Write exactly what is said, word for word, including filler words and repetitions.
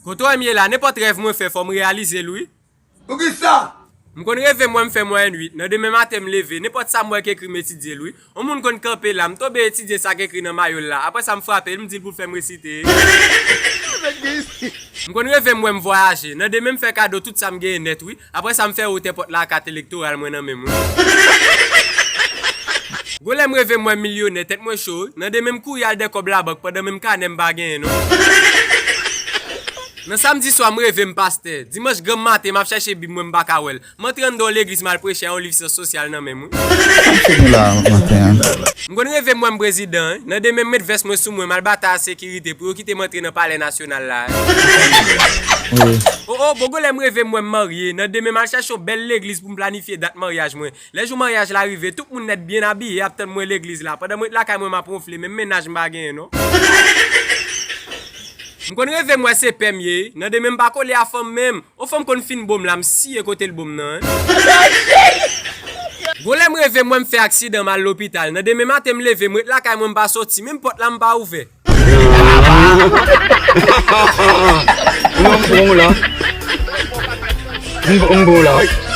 Kote w wè m ye la, nenpòt rèv mwen fè, fò m reyalize l, wi. Poukisa? M konn reve m wè m fè mwayèn uit. Nan demen maten m leve, nenpòt sa m wè k ekri m etidye l, wi. Yon moun konn kanpe la, m tonbe etidye sa k ekri nan mayo l la. Apre sa m frape l, m di l pou l fè m resite. M konn reve m wè m vwayaje. Nan demen m fè kado tout sa m genyen nèt, wi. Apre sa m fè wotè pòt la a kat elektoral mwen nan men m, wi. Gwo lè m reve m wè m milyonè, tèt mwen cho, wi. Nan demen m kouri al dè kòb labank pandan menm kanè m pa genyen, non. Nan samdi swa m reve m pastè. Dimanch granm maten m ap chèche Bib mwen m pa ka wè l. M antre anndan yon legliz m al preche a yon liv syans sosyal nan men m, wi. Sa m sou nou la maten an? M konn reve m wè m prezidan, wi. Nan demen m met vès mwen sou mwen, m al batay ak sekirite pou yo kite m antre nan palè nasyonal la, wi. Wi. O o, bon gwo lè m reve m wè m marye. Nan demen m al chèche yon bèl legliz pou m planifye dat maryaj mwen. Lè jou maryaj la rive, tout moun nèt byen abiye ap tann mwen legliz la. Pandan mwen ret lakay mwen m ap wonfle, menm mennaj m pa genyen non. M konn reve m wè se pè m ye, nan demen m pa kole a fanm menm. On fanm konn fin bo m la, m siye kote l bo m nan, en. Gwo lè m reve m wè m fè aksidan m al lopital. Nan demen maten m leve, m ret lakay mwen m pa soti, menm pòt la m pa ouvè. Non, m pran w la. M m pran w la.